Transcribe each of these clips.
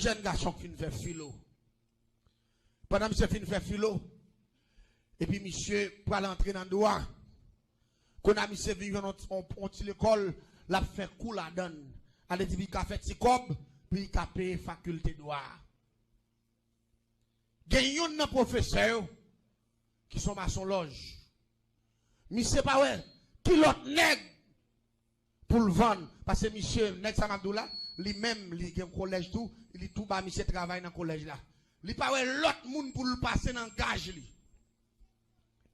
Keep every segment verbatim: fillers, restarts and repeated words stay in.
Jèn gason k fin fè filo. Pandan misye fin fè filo, epi misye pral antre nan dwa. Kounye a misye vin jwenn yon, yon, yon ti lekòl, l ap fè kou ladan l. Ale di pou l ka fè ti kòb, pou l ka peye fakilte dwa a. Gen youn nan pwofesè yo ki se yon masonlòj. Misye pa wè ki lòt nèg pou l vann. Paske misye, nèg sa m ap di w la, li menm, li gen kolèj tou, li tou ba misye travay nan kolèj la. Li pa wè lòt moun pou l pase nan gaj li.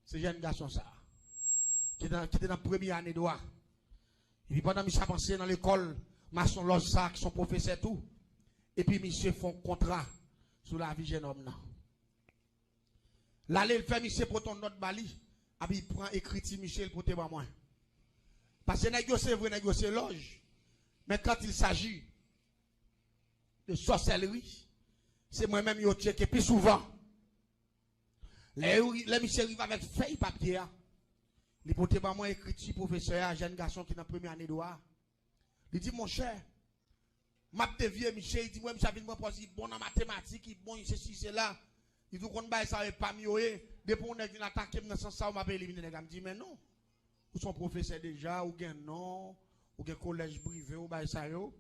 Se jèn gason sa a, ki te nan, ki te nan premye ane dwa. Epi pandan misye ap anseye nan lekòl masonlòj sa a, ki se yon pwofesè tou, epi misye fè yon kontra sou lavi jènòm nan. L ale, l fè misye pote yon nòt ba li, epi l pran ekriti misye, l pote ban mwen. Paske nèg yo, se vre, nèg yo se lòj, men quand il s'agit de sorcellerie, se mwen menm yo tcheke pi souvan. Lè yo, lè misye rive avèk fèy papye a, li pote ban mwen ekriti pwofesè a, jèn gason ki nan premye ane dwa a. Li di, monchè, m ap devye misye, li di, m wè misye ap vin pran pòz, li bon nan matematik, li bon, li sesi, sela. Li di, ou konn bagay sa yo, e pa m yo ye. Depi yon nèg vin atake m nan sans sa yo, m ap elimine nèg la. M di, men non. Ou se yon pwofesè deja, ou gen non, ou gen kolèj prive w, bagay sa yo.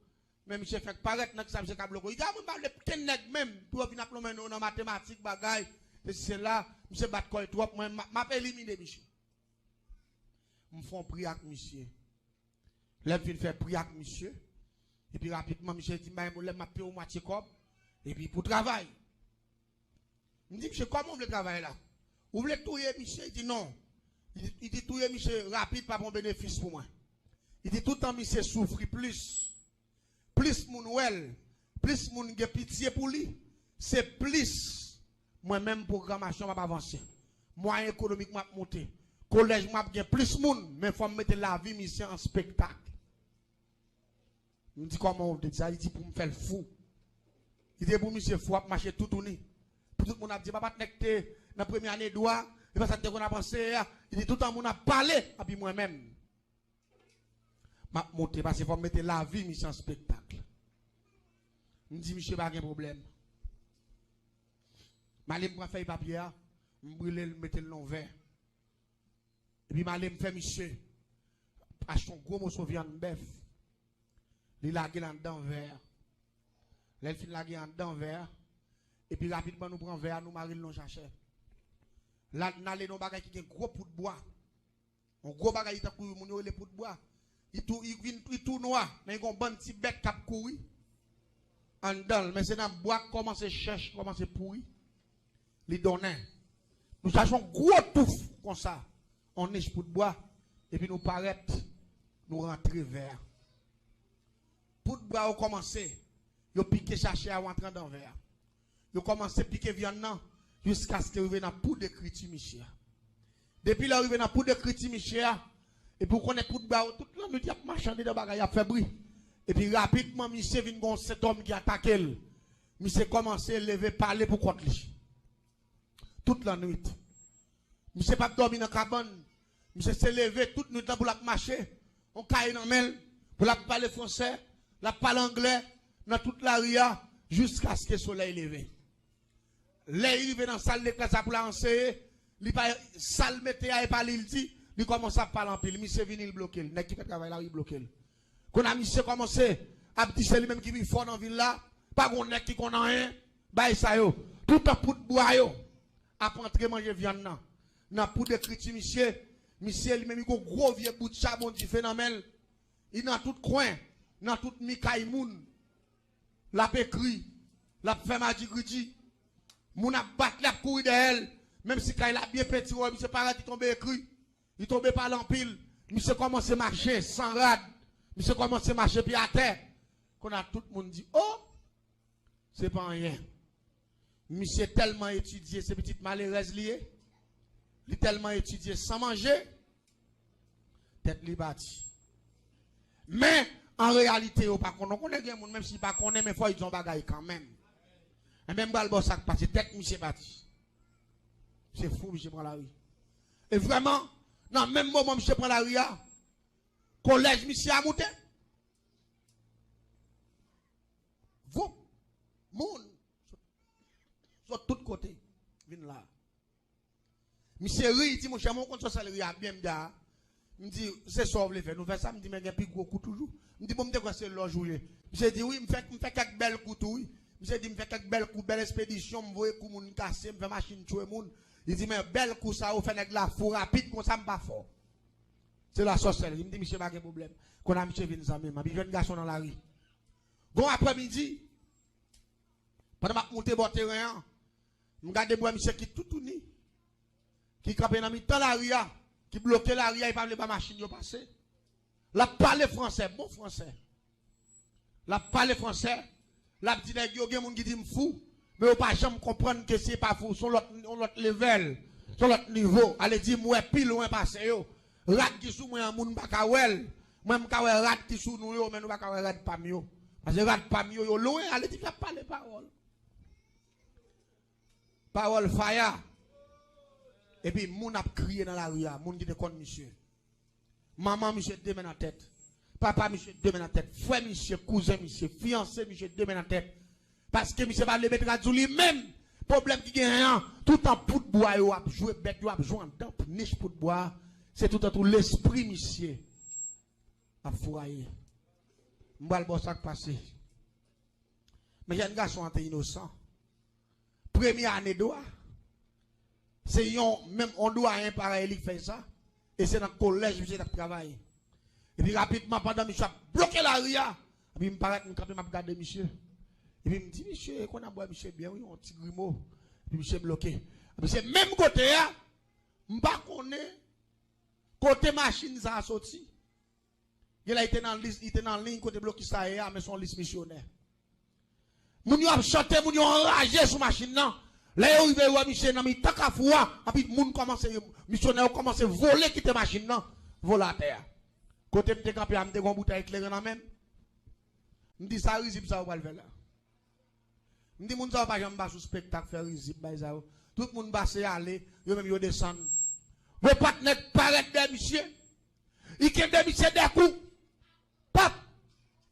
Men misye fèk parèt nan kisa misye ka bloke w. Li di, a mwen pa vle kenn nèg menm pou yo vin ap lonmen non nan matematik, bagay, sesi, sela. Misye bat kò l twòp, mwen, m ap, m ap elimine misye. M fè yon pri ak misye. Lè m fin fè pri ak misye, epi rapidman, misye di m, bay, lè m ap peye w mwatye kòb, epi pou travay. M di, misye, kòman w vle travay la? Ou vle touye misye? Li di, non. Li, li di, touye misye rapid pa pran benefis pou mwen. Li di, toutan misye soufri plis, plis moun wè l, plis moun gen pitye pou li, se plis mwen menm pwogramasyon m ap avanse. Mwayen ekonomik mwen ap moute. Kolèj mwen ap gen plis moun, men fò m mete lavi misye an spektak. M di, kòman w vle di sa? Li di, pou m fè l fou. Li di, pou misye fou, ap mache toutouni. Pou tout moun ap di, papa t nèg te nan premye ane dwa, e pa sa l te konn ap anseye a. Li di, toutan moun ap pale, epi mwen menm, m ap moute, paske fò m mete lavi misye an spektak. M di, misye pa gen pwoblèm. M ale, m pran fèy papye a, m brile l, m mete l nan yon vè. Epi m ale, m fè misye achte yon gwo moso vyann bèf. Li lage l anndan vè a. Lè l fin lage anndan vè a, epi rapidman nou pran vè a, nou mare l nan yon sachè. La, n ale nan yon bagay ki gen gwo pout bwa. Yon gwo bagay, li tankou moun yo rele pout bwa. Li tou, li vin, li tou nwa, men li gen yon bann ti bèt k ap kouri anndan l. Men se nan bwa k kòmanse chèch, kòmanse pouri. Li donnen. Nou chache yon gwo touf konsa, yon nich pout bwa, epi nou parèt, nou rantre vè a. Pout bwa yo kòmanse, yo pike sachè a, yo antre anndan vè a. Yo kòmanse pike vyann nan, jiskaske yo rive nan poud ekriti misye a. Depi lè yo rive nan poud ekriti misye a, epi ou konnen pout bwa yo, tout lannwit y ap mache andedan bagay, y ap fè bri. Epi rapidman, misye vin gen yon sentòm ki atake l. Misye kòmanse leve pale pou kont li. Tout lannwit. Misye p ap dòmi nan kabann. Misye se leve tout nwit lan pou l ap mache. Yon kaye nan men l, pou l ap pale fransè, l ap pale anglè, nan tout lari a, jiskaske solèy leve. Lè li rive nan sal de klas la pou l al anseye, li pa, sa l mete a, e pa li l di, li kòmanse ap pale anpil. Misye vini, l bloke l. Nèg ki fè travay la, li bloke l. Kounye a, misye kòmanse ap di se li menm ki pi fò nan vil la, pa gen nèg ki konn anyen, bay sa yo. Toutan pout bwa yo ap antre manje vyann nan. Nan poud ekriti misye, misye li menm li gon gwo vye bout chabon dife nan men l. Li nan tout kwen, nan tout mi kay moun. L ap ekri, l ap fè madigridi. Moun ap bat li, ap kouri dèyè l. Menm si kay la byen pentire, misye parèt, li tonbe ekri. Li tonbe pale anpil. Misye kòmanse mache san rad. Misye kòmanse mache pye atè. Kounye a tout moun di, o! Se pa anyen. Misye tèlman etidye, se pitit malerèz li ye. Li tèlman etidye san manje, tèt li pati. Men, an reyalite, yo pa konnen. Ou konnen gen moun, menm si li pa konnen, men fò li di yon bagay kanmenm. Enben, m pral ba w sa k pase. Tèt misye pati. Se fou, misye pran lari. E vrèman, nan menm moman misye pran lari a, kolèj misye a moute. Voup! Misye ri, li di, monchè, mwen konn sa w sèl ri a byen, m di, a. M di, se sa w vle fè, nou fè sa, m di, men gen pi gwo kou toujou. M di, bon, m te kwè se lòj ou ye. Misye di, wi, m fè, m fè kèk bèl kou tou, wi. Misye di, m fè kèk bèl kou, bèl espedisyon, m voye kou moun kase, m fè machin tchwe moun. Li di, men bèl kou sa yo fè nèg la fou rapid, konsa m pa fò. Se la sòsèlri. M di, misye pa gen pwoblèm. Kounye a misye vin zanmi m. Anpi jèn gason nan lari. Gon aprèmidi, pandan m ap moute bò teren an, m gade m wè misye ki toutouni, ki kanpe nan mitan lari a, ki bloke lari a, li pa vle ba machin yo pase. L ap pale fransè, bon fransè. L ap pale fransè, l ap di nèg yo, gen moun ki di m fou, men yo pa janm konprann ke se pa fou, se yon lòt, yon lòt level, se yon lòt nivo. Ale di m wè pi lwen pase yo. Rad ki sou mwen an, moun pa ka wè l. Mwen, m ka wè rad ki sou nou yo, men nou pa ka wè rad pa m yo. Paske rad pa m yo, yo lwen, ale di m y ap pale pawòl. Pawòl faya. Epi moun ap kriye nan lari a, moun ki te konn misye. Manman misye de men nan tèt. Papa misye de men nan tèt. Frè misye, kouzen misye, fiyanse misye de men nan tèt. Paske misye pa vle met rad sou li menm. Pwoblèm ki genyen an, toutan pout bwa yo ap jwe, bèt yo ap jwe anndan nich pout bwa a, se toutan tou lespri misye ap fouraye. M pral ba w sa k pase. Men jèn gason an te inosan. Premye ane dwa, se yon, menm yon dwayen parèy li k fè sa. E se nan kolèj misye t ap travay. Epi rapidman, pandan misye ap bloke lari a, epi m parèt, m kanpe, m ap gade misye. Epi m di, misye, kounye a m wè misye byen, wi, yon ti grimo. Epi misye bloke. Epi se menm kote a, m pa konnen kote machin sa a soti. Gen lè li te nan lis, li te nan liy kote blokis la ye a, men se yon lis misyonè. Moun yo ap chante, moun yo anraje sou machin nan. Lè yo rive, yo wè misye nan mitan kafou a, anpi moun kòmanse, misyonè yo kòmanse vole kite machin nan, vole atè a. Kote m te kanpe a, m te gen yon boutèy kleren nan men m. M di, sa rizib sa yo pral fè la? M di, moun sa yo pa janm pa sou spektak fè rizib, bay sa yo. Tout moun pase ale, yo menm yo desann. Gon patnè k parèt dèyè misye. Li kenbe misye dèyè kou. Pap!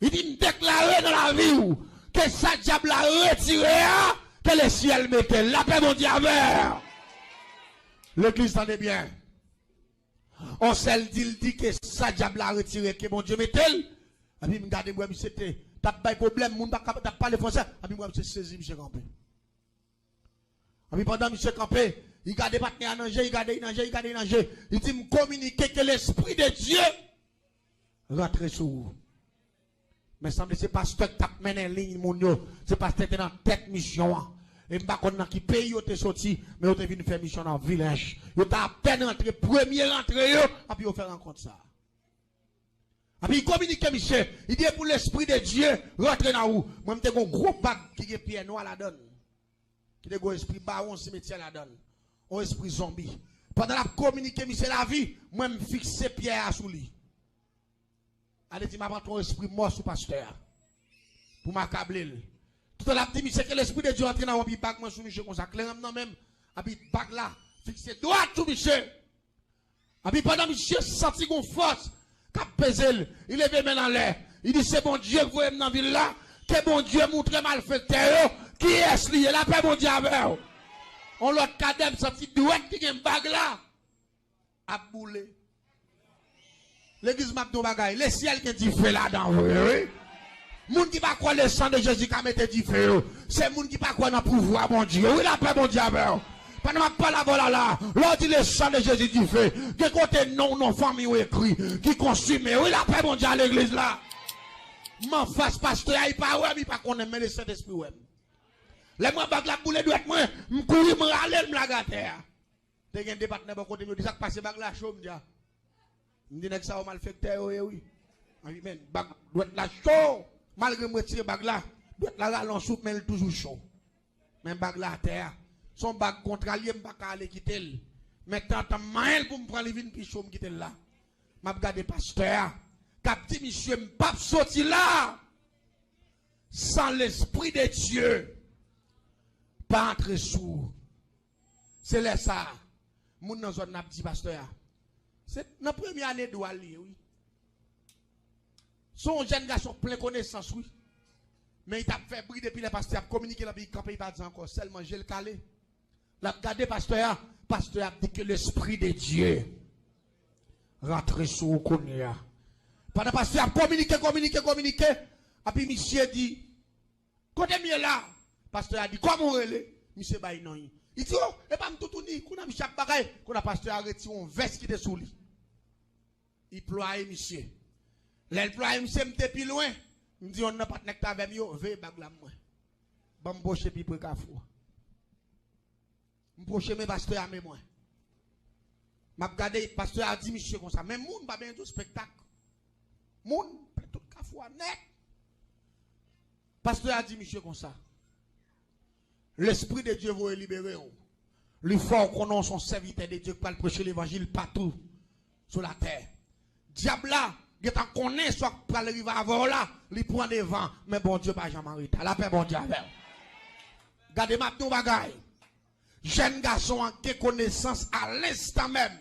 Li di, m deklare nan lavi w ke sa dyab la retire a, ke lesyèl mete l. Lapè Bondye avè w. Legliz, tande byen. On sèl di l di ke sa dyab la retire, ke Bondye mete l. Epi m gade, m wè misye te, t ap bay pwoblèm, moun pa ka, t ap pale fransè. Epi m wè misye sezi, misye kanpe. Epi pandan misye kanpe, li gade patnè a nan je, li gade li nan je, li gade li nan je. Li di, m kominike ke Lespri de Dye rantre sou ou. Men sanble se pastè k t ap mennen liy moun yo. Se pastè te nan tèt misyon an. E m pa konn nan ki peyi yo te soti, men yo te vin fè misyon nan Vilèj. Yo te apèn rantre, premye rantre yo, epi yo fè rankont sa a. Epi li kominike misye, li di, e pou Lespri de Dye rantre nan ou. Mwen, m te gen yon gwo bag ki gen pyè nwa ladan l, ki te gen yon espri bawon simetyè ladan l, yon espri zonbi. Pandan l ap kominike misye lavi, mwen, m fikse pyè a sou li. Ale di, m ap antre yon espri mò sou pastè a pou m akable l. Toutan l ap di misye ke Lespri de Dye antre nan ou, epi bag mwen sou misye konsa, kleren m nan men m, epi bag la fikse dwat sou misye. Epi pandan misye santi gon fòs k ap peze l, li leve men l anlè. Li di, se Bondye k voye m nan vil la, ke Bondye montre malfektè yo kiyès li ye. Lapè Bondye avè w. On lòt kadè, m santi dwèt ki gen bag la ap boule. Legliz, m ap di w bagay, lesyèl gen dife ladan vre, wi. Moun ki pa kwè le san de Jezi ka mete dife yo, se moun ki pa kwè nan pouvwa Bondye. Wi, lapè Bondye avè w. Pandan m ap pale avè w la, la, lè w di le san de Jezi dife, gen kote non w, non fanmi w ekri, ki konsime. Wi, lapè Bondye a legliz la. M anfas pastè a, li pa wè m, li pa konnen m, men le Sentespri wè m. Lè m wè bag la ap boule dwèt mwen, m kouri, m rale l, m lage atè a. Te gen de patnè bò kote m, yo di, sa k pase, bag la cho, m di, a. M di, nèg sa yo malfektè yo ye, wi. Anpi men, bag, dwèt la cho. Malgre m retire bag la, dwèt la rale yon souf, men l toujou cho. Men bag la atè a. Se yon bag kontra l ye, m pa ka ale kite l. Men tantan m manyen l pou m pran li vin pi cho, m kite l la. M ap gade pastè a k ap di misye, m p ap soti la san Lespri de Dye pa antre sou ou. Se lè sa a, moun nan zòn nan ap di pastè a, se nan premye ane dwa l li ye, wi. Se yon jèn gason plen konesans, wi. Men li t ap fè bri depi lè pastè ap kominike l, epi li kanpe, li pa di ankò, sèlman je l kale. L ap gade pastè a, pastè a ap di ke lespri de Dye rantre sou ou kounye a. Pandan pastè a ap kominike, kominike, kominike, epi misye di, "Kote m ye la?" Pastè a di, "Kòman w rele?" Misye bay non li. Li di, "O, e pa m toutouni." Kounye a misye ap bagay, kounye a pastè a retire yon vès ki te sou li. Li plwaye misye. Lè l plwaye misye, m te pi lwen. M di yonn nan patnè k t avè m yo, "Veye bag la mwen. Ban m pwoche pi pre kafou a." M pwoche men pastè a men mwen. M ap gade, pastè a di misye konsa, "Men moun pa benyen tou spektak. Moun, tout kafou a nèt." Pastè a di misye konsa, "Lespri de Dye voye libere w. Li fè w konnen w se yon sèvitè de Dye k pral preche levanjil patou sou latè." Dyab la gentan konnen sa k pral rive avè w la, li pran devan, men Bondye pa janm an reta. Lapè Bondye avè w. Gade, m ap di w yon bagay. Jèn gason an gen konesans a lenstan menm.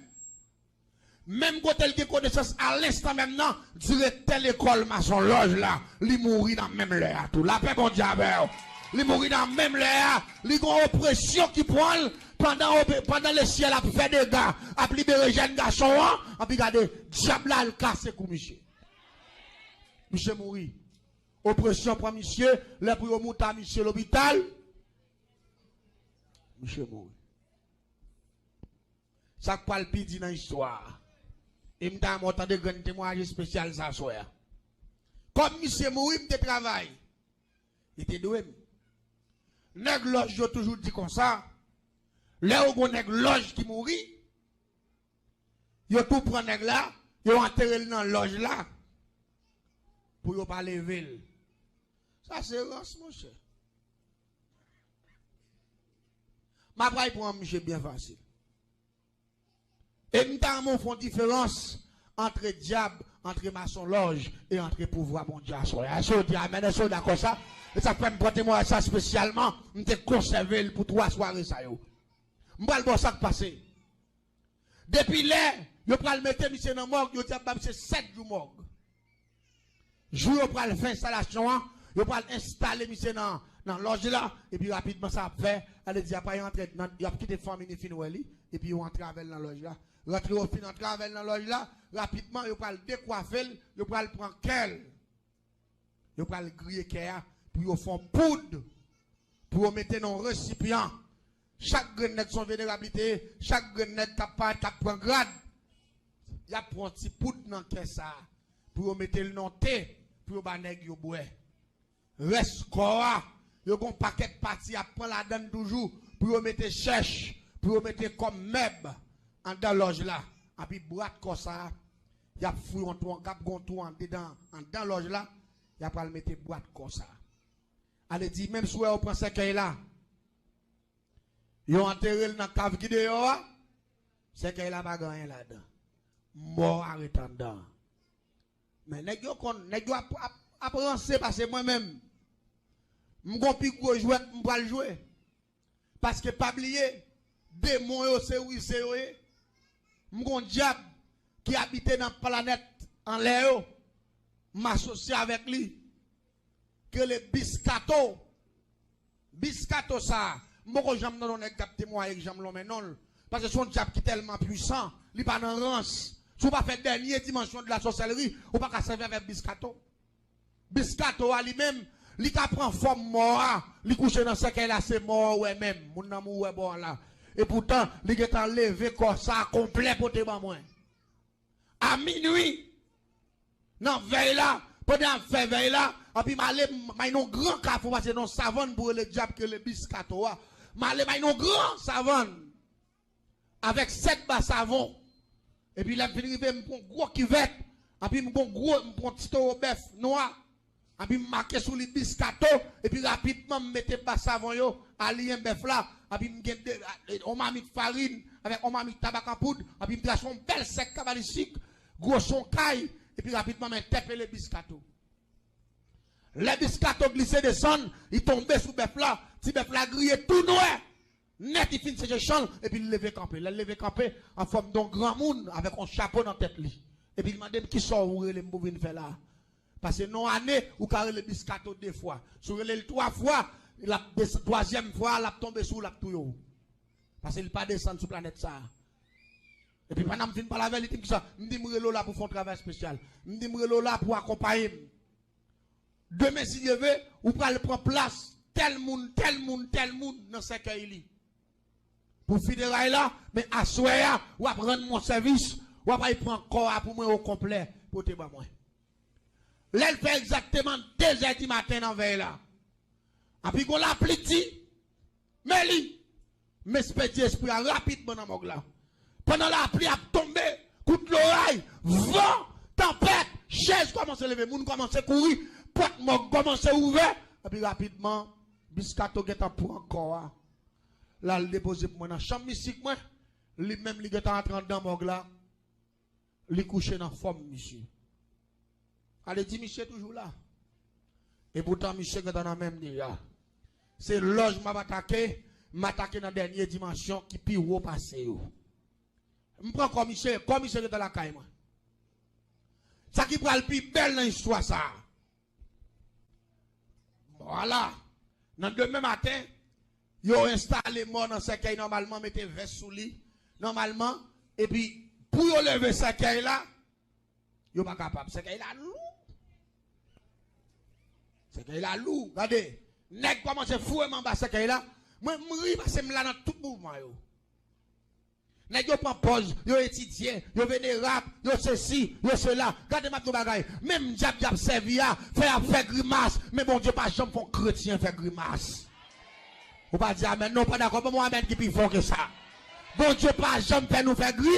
Menm kote l gen konesans a lenstan menm nan, direktè lekòl masonlòj la, li mouri nan menm lè a tou. Lapè Bondye avè w. Li mouri nan menm lè a. Li gon opresyon ki pran l pandan, ope- pandan lesyèl ap fè dega, ap libere jèn gason an. Anpi gade, dyab la al kase kou misye. Misye mouri. Opresyon pran misye, lè pou yo moute misye lopital, misye mouri. Sa k pral pi di nan istwa a. E m ta renmen w tande grenn temwayaj espesyal sa aswè a. Kòm misye mouri, m te travay. Li te dwe m. Nèg lòj yo toujou di konsa, lè ou gon nèg lòj ki mouri, yo tou pran nèg la, yo antere l nan lòj la, pou yo pa leve l. Sa se rans, monchè. M ap pran misye byen fasil. E m ta renmen w fè yon diferans antre dyab, antre masonlòj e antre pouvwa Bondye aswè a. Èske w di amèn? Èske w dakò sa? E sa k fè m pran temwayaj sa espesyalman, m te konsève l pou twa sware sa yo. M pral ba w sa k pase. Depi lè yo pral mete misye nan mòg, yo di ap ba misye sèt jou mòg. Jou yo pral fè enstalasyon an, yo pral enstale misye nan, nan lòj la, epi rapidman sa ap fè, ale di apre yo antre nan, y ap kite fanmi ni fin wè li, epi yo antre avè l nan lòj la. Rantre yo fin antre avè l nan lòj la, rapidman yo pral dekwafe l, yo pral pran kè l. Yo pral griye kè a pou yo fè yon poud, pou yo mete nan yon resipyan. Chak grenn nèg se yon venerab li te ye, chak grenn nèg k ap parèt, k ap pran grad, y ap pran yon ti poud nan kè sa a, pou yo mete l nan te, pou yo ba nèg yo bwè. Rès kò a, yo gon pakèt pati y ap pran ladann toujou, pou yo mete chèch, pou yo mete kòm mèb anndan lòj la. Anpi bwat kò sa a, y ap foure yon twou, y ap gon twou andedan, anndan lòj la, y ap al mete bwat kò sa a. Ale di, menm si w wè yo pran sèkèy la, yo antere l nan kav ki deyò a, sèkèy la pa gen anyen ladan. Mò a ret anndan. Men nèg yo konn, nèg yo ap, ap, ap ranse pase mwen menm. M gon pi gwo jwèt m pral jwe. Paske pa bliye, demon yo se rize yo ye. M gon dyab ki abite nan planèt anlè yo. M asosye avèk li. Ki rele Biskato. Biskato sa a, m poko janm tande yon nèg k ap temwaye k janm lonmen non l. Paske se yon dyab ki tèlman pwisan, li pa nan rans. Si w pa fè dènye dimansyon de la sòsèlri, ou pa ka sèvi avèk Biskato. Biskato a li menm, li ka pran fòm mò a, li kouche nan sèkèy la, se mò a ou wè menm, moun nan mouri ou wè bò an la. Epoutan, li gentan leve kò sa a konplè pote ban mwen. A minwi, nan vèy la, pandan y ap fè vèy la, anpi m ale, m ay nan yon gran kafou, pase nan yon savann pou rele dyab ki rele Biskato a. M ale, m ay nan yon gran savann avèk sèt ba savon. Epi lè m fin rive, m pran gwo kivèt, anpi m pran gwo, m pran ti towo bèf nwa. Anpi m make sou li Biskato, epi rapidman m mete ba savon yo, aliyen bèf la, anpi m gen de, yon mamit farin, avèk yon mamit tabak an poud, anpi m trase yon bèl sèk kabalistik, gwosè yon kay, epi rapidman m entèpele Biskato. Lè Biskato glise desann, li tonbe sou bèf la, ti bèf la griye tou nwè. Nèt, li fin seche chan l, epi l leve kanpe. Lè l leve kanpe, an fòm de yon granmoun avèk yon chapo nan tèt li. Epi l mande m, "Kisa w rele m pou vin fè la a?" Pase nan yon ane, ou ka rele Biskato de fwa. Si w rele l twa fwa, l ap desann, twazyèm fwa a, l ap tonbe sou ou, l ap touye w. Paske li pa desann sou planèt sa a. Epi pandan m fin pale avè li, li di m kisa? M di m rele w la pou fè yon travay espesyal. M di m rele w la pou akonpaye m. Demen, si Dye vle, ou pral pran plas tèl moun, tèl moun, tèl moun nan sèkèy li. Pou fineray la, men aswè a, w ap rann mwen sèvis, w ap al pran kò a pou mwen okonplè, pote ban mwen. Lè l fè egzakteman de zè di maten nan vèy la, anpi gon lapli ki di, men li, m espedi espri a rapidman nan mòg la. Pandan lapli ap tonbe, kout loray, van, tanpèt, chèz kòmanse leve, moun kòmanse kouri, pòt mòg kòmanse ouvè, epi rapidman, Biscato gentan pran kò a. L al depoze pou mwen nan chanm mistik mwen, li menm li gentan antre anndan mòg la. Li kouche nan fòm misye. Ale di misye toujou la. Epoutan misye gentan nan men m deja. Se lòj m ap atake, m atake nan dènye dimansyon ki pi wo pase yo. M pran kò misye, kò misye gentan lakay mwen. Sa ki pral pi bèl nan istwa sa a. Vwala. Nan demen maten, yo enstale mò nan sèkèy nòmalman, mete vès sou li nòmalman, epi pou yo leve sèkèy la, yo pa kapab. Sèkèy la lou. Sèkèy la lou. Gade, nèg kòmanse foure m anba sèkèy la. Mwen, m ri paske m la nan tout mouvman yo. Nèg yo pran pòz, yo etidye, yo venerab, yo sesi, yo sela. Gade m ap di yon bagay, menm dyab y ap sèvi a, fè y ap fè grimas, men Bondye pa janm fè yon kretyen fè grimas. Ou pa di amèn non, ou pa dakò, ban m yon amèn ki pi fò ke sa. Bondye pa janm fè nou fè gri.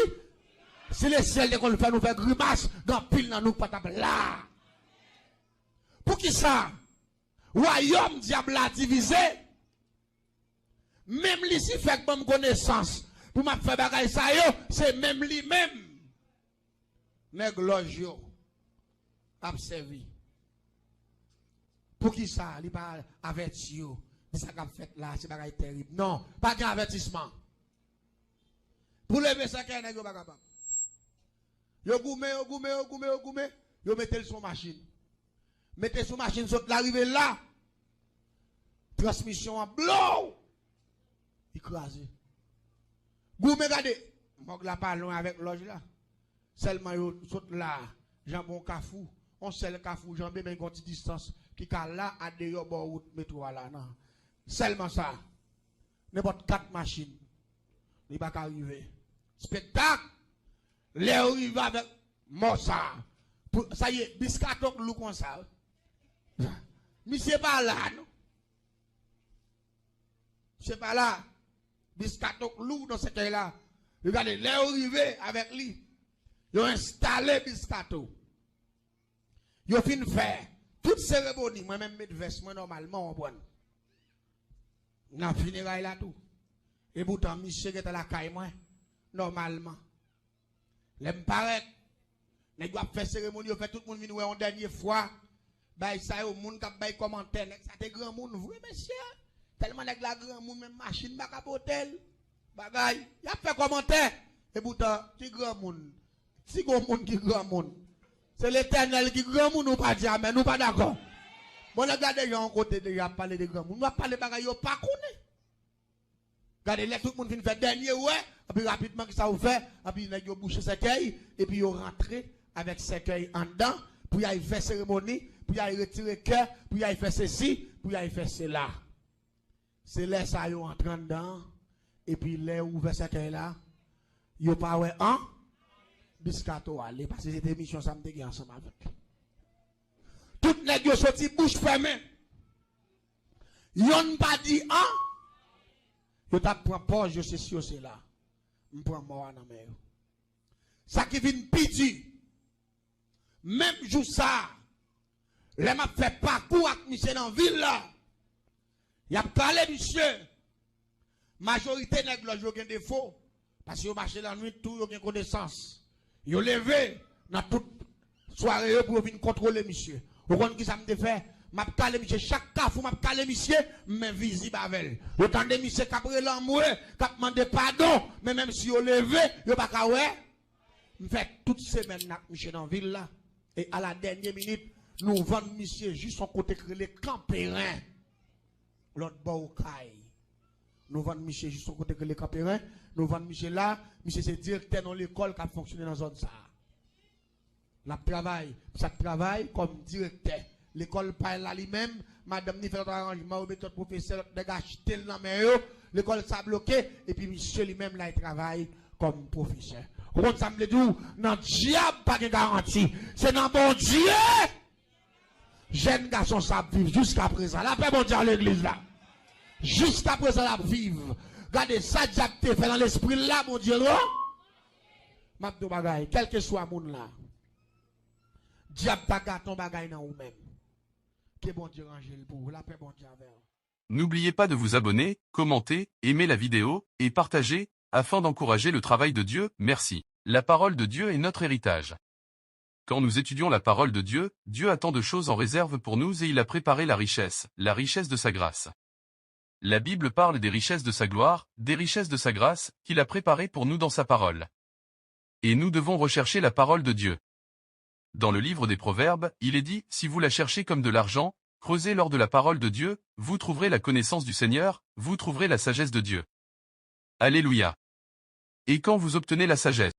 Si lesyèl te konn fè nou fè grimas, gen anpil nan nou ki pa t ap la. Poukisa wayòm dyab la divize? Menm Lisifè k ban m konesans pou m ap fè bagay sa yo, se menm li menm nèg lòj yo ap sèvi. Poukisa li pa avèti yo? Di sa k ap fèt la, se bagay tèrib. Non, pa gen avètisman. Pou leve sèkèy, nèg yo pa kapab. Yo goumen, yo goumen, yo goumen, yo goumen. Yo mete l sou machin. Mete sou machin, sot la rive la. Transmisyon an blow! Li kraze. Goumen gade. Mòg la pa lwen avèk lòj la. Sèlman yo sot la, janbe yon kafou. Yon sèl kafou janbe, men gen yon ti distans ki ka la a deyò bò wout metwo a la, nan. Sèlman sa. Nenpòt kat machin. Li pa ka rive. Spektak! Lè yo rive avèk mò sa a. Pou, sa ye, Biscato k lou konsa. Misye pa la, non. Misye pa la. Biscato k lou nan sèkèy la. Yo gade, lè yo rive avèk li, yo enstale Biscato. Yo fin fè tout seremoni, mwen menm met vès mwen nòmalman, w konprann. Nan fineray la tou. Epoutan, misye gentan lakay mwen, nòmalman. Lè m parèt, nèg yo ap fè seremoni, yo fè tout moun vin wè yon dènye fwa. Bay sa yo, moun k ap bay kòmantè, nèg sa te granmoun vre, mesye. Tèlman nèg la granmoun, menm machin pa ka pote l. Bagay, y ap fè kòmantè. Epoutan, ki granmoun? Si gon moun ki granmoun, se Letènèl ki granmoun, ou pa di amèn, ou pa dakò. Bon, lè gade jan yon kote deja ap pale de granmoun, w ap pale bagay yo pa konnen. Gade, lè tout moun fin fè dènye wè, epi rapidman, kisa yo fè? Epi nèg yo bouche sèkèy, epi yo rantre avèk sèkèy anndan, pou y al fè seremoni, pou y al retire kè, pou y al fè sesi, pou y al fè sela. Se lè sa yo antre anndan an, epi lè yo ouvè sèkèy la, yo pa wè an, Biscato ale, paske se te misyon sa m te gen ansanm avèk li. Tout nèg yo soti bouch fèmen. Yonn pa di an, yo t ap pran pòz, yo sesi, yo sela. M pran mò a nan men yo. Sa ki vin pi di, menm jou sa a, lè m ap fè pakou ak misye nan vil la, y ap kale misye. Majorite nèg lòj yo gen defo, paske yo mache lannwit tou, yo gen konesans. Yo leve nan tout sware yo pou yo vin kontwole misye. Ou konn kisa m te fè? M ap kale misye, chak kafou m ap kale misye, m men vizib avè l. Yo tande misye k ap rele anmwe, k ap mande padon, men menm si yo leve, yo pa ka wè. M fè tout semèn nan ak misye nan vil la. E a la dènye minit, nou vann misye jis yon kote k rele Kanperen, lòt bò Okay. Nou vann misye jis yon kote ki rele Kanperen. Nou vann misye la. Misye se direktè yon lekòl k ap fonksyone nan zòn sa a. L ap travay, misye ap travay kòm direktè. Lekòl pa l la li menm, madanm ni fè lòt aranjman, yo mete lòt pwofesè, lòt nèg achte l nan men yo. Lekòl sa bloke, epi misye li menm l al travay kòm pwofesè. Ou konn sa m vle di w? Nan dyab pa gen garanti. Se nan Bondye! Jèn gason sa ap viv jiskaprezan. Lapè Bondye a legliz la. Jiskaprezan l ap viv. Gade sa dyab te fè nan lespri l la, Bondye lwen. M ap di w bagay, kèlkeswa moun la, dyab ta gate yon bagay nan ou menm. Ke Bondye ranje l pou ou. Lapè Bondye avè w. N'oubliez pas de vous abonner, commenter, aimer la vidéo et partager afin d'encourager le travail de Dieu. Merci. La parole de Dieu est notre héritage. Quand nous étudions la parole de Dieu, Dieu a tant de choses en réserve pour nous et il a préparé la richesse, la richesse de sa grâce. La Bible parle des richesses de sa gloire, des richesses de sa grâce, qu'il a préparées pour nous dans sa parole. Et nous devons rechercher la parole de Dieu. Dans le livre des Proverbes, il est dit, si vous la cherchez comme de l'argent, creusez l'or de la parole de Dieu, vous trouverez la connaissance du Seigneur, vous trouverez la sagesse de Dieu. Alléluia. Et quand vous obtenez la sagesse,